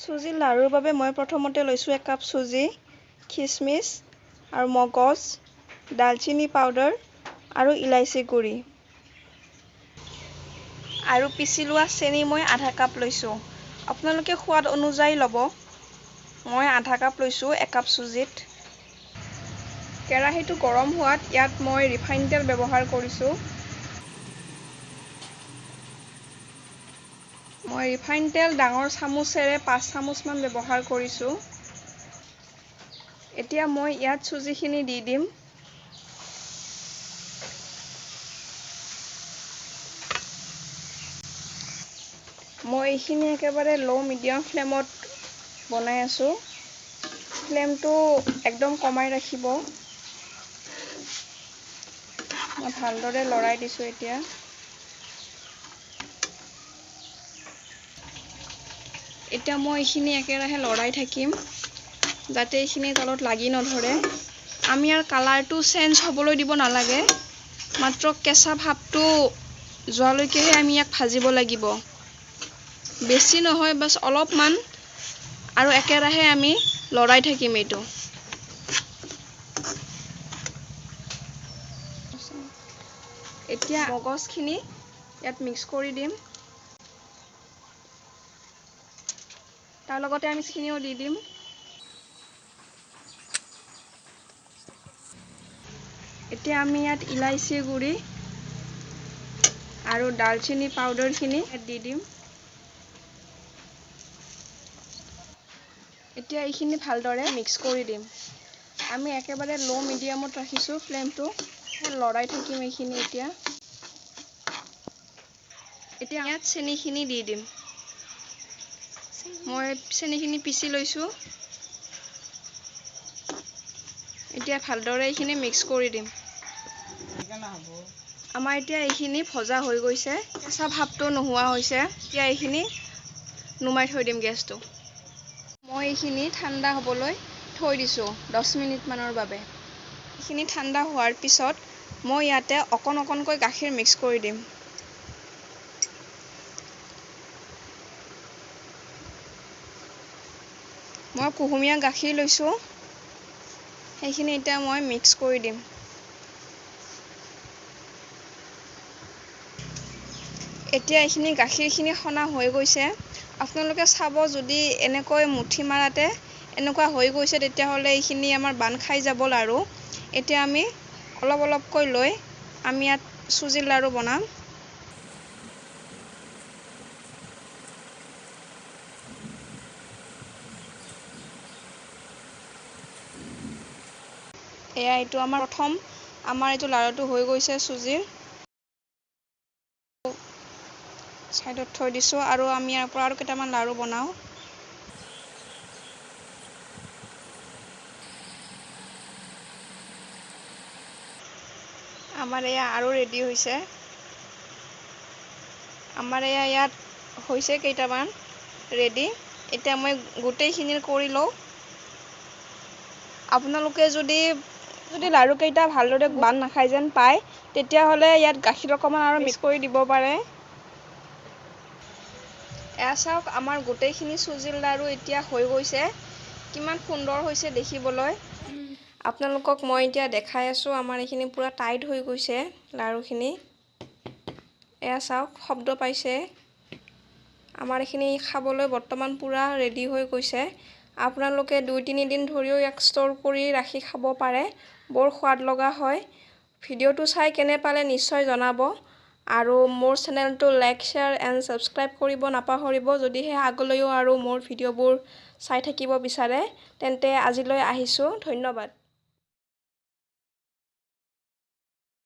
চুজিৰ লাড়ুৰ বাবে মই প্ৰথমতে লৈছোঁ 1 কাপ চুজি, খিচমিচ আৰু মগজ, দালচিনি পাউডাৰ আৰু ইলাচি গুড়ি আৰু পিচি লোৱা চেনি মই আধা কাপ লৈছোঁ। আপোনালোকে সোৱাদ অনুযায়ী ল'ব। মই আধা কাপ লৈছোঁ 1 কাপ চুজিত। কেৰাহীটো গৰম হোৱাত ইয়াত মই ৰিফাইন তেল ব্যৱহাৰ কৰিছোঁ। মই ৰিফাইন তেল ডাঙৰ চামুচেৰে 5 চামুচমান ব্যৱহাৰ কৰিছোঁ। এতিয়া মই ইয়াত চুজিখিনি দি দিম। মই এইখিনি একেবাৰে ল' মিডিয়াম ফ্লেমত বনাই আছোঁ। ফ্লেমটো একদম কমাই ৰাখিব। মই ভালদৰে লৰাই দিছোঁ। এতিয়া এতিয়া মই এইখিনি একেৰাহে লৰাই থাকিম, যাতে এইখিনি তলত লাগি নধৰে। আমি ইয়াৰ কালাৰটো চেঞ্জ হ'বলৈ দিব নালাগে, মাত্ৰ কেঁচা ভাৱটো যোৱালৈকেহে আমি ইয়াক ভাজিব লাগিব। বেছি নহয়, বাছ অলপমান, আৰু একেৰাহে আমি লৰাই থাকিম এইটো। এতিয়া মগজখিনি ইয়াত মিক্স কৰি দিম। তাৰ লগতে আমি খিনিও দি দিম। এতিয়া আমি ইয়াত ইলাচি গুড়ি আৰু দালচিনি পাউডাৰখিনি ইয়াত দি দিম। এতিয়া এইখিনি ভালদৰে মিক্স কৰি দিম। আমি একেবাৰে ল' মিডিয়ামত ৰাখিছোঁ ফ্লেমটো। লৰাই থাকিম এইখিনি। এতিয়া এতিয়া ইয়াত চেনিখিনি দি দিম। মই চেনিখিনি পিচি লৈছোঁ। এতিয়া ভালদৰে এইখিনি মিক্স কৰি দিম। আমাৰ এতিয়া এইখিনি ভজা হৈ গৈছে, কেঁচা ভাৱটো নোহোৱা হৈছে। এতিয়া এইখিনি নুমাই থৈ দিম গেছটো। মই এইখিনি ঠাণ্ডা হ'বলৈ থৈ দিছোঁ 10 মিনিটমানৰ বাবে। এইখিনি ঠাণ্ডা হোৱাৰ পিছত মই ইয়াতে অকণ অকণকৈ গাখীৰ মিক্স কৰি দিম। মই কুহুমীয়া গাখীৰ লৈছোঁ, সেইখিনি এতিয়া মই মিক্স কৰি দিম। এতিয়া এইখিনি গাখীৰখিনি সনা হৈ গৈছে। আপোনালোকে চাব, যদি এনেকৈ মুঠি মাৰাতে এনেকুৱা হৈ গৈছে, তেতিয়াহ'লে এইখিনি আমাৰ বান্ধ খাই যাব লাড়ু। এতিয়া আমি অলপ অলপকৈ লৈ আমি ইয়াত চুজিৰ লাড়ু বনাম। এয়া এইটো আমাৰ প্ৰথম আমাৰ এইটো লাড়ুটো হৈ গৈছে চুজিৰ। ছাইডত থৈ দিছোঁ আৰু আমি ইয়াৰ পৰা আৰু কেইটামান লাড়ু বনাওঁ। আমাৰ এয়া আৰু ৰেডি হৈছে। আমাৰ এয়া ইয়াত হৈছে কেইটামান ৰেডি। এতিয়া মই গোটেইখিনি কৰি লওঁ। আপোনালোকে যদি লাড়ুকেইটা ভালদৰে বান্ধ নাখায় যেন পায়, তেতিয়াহ'লে ইয়াত গাখীৰ অকণমান আৰু মিক্স কৰি দিব পাৰে। এয়া চাওক, আমাৰ গোটেইখিনি চুজিৰ লাড়ু এতিয়া হৈ গৈছে। কিমান সুন্দৰ হৈছে দেখিবলৈ। আপোনালোকক মই এতিয়া দেখাই আছোঁ, আমাৰ এইখিনি পূৰা টাইট হৈ গৈছে লাড়ুখিনি। এয়া চাওক, শব্দ পাইছে। আমাৰ এইখিনি খাবলৈ বৰ্তমান পূৰা ৰেডি হৈ গৈছে। আপোনালোকে 2-3 দিন ধৰিও ইয়াক ষ্ট'ৰ কৰি ৰাখি খাব পাৰে। বৰ সোৱাদ লগা হয়। ভিডিঅ'টো চাই কেনে পালে নিশ্চয় জনাব আৰু মোৰ চেনেলটো লাইক, শ্বেয়াৰ এণ্ড ছাবস্ক্ৰাইব কৰিব নাপাহৰিব, যদিহে আগলৈও আৰু মোৰ ভিডিঅ'বোৰ চাই থাকিব বিচাৰে। তেন্তে আজিলৈ আহিছোঁ, ধন্যবাদ।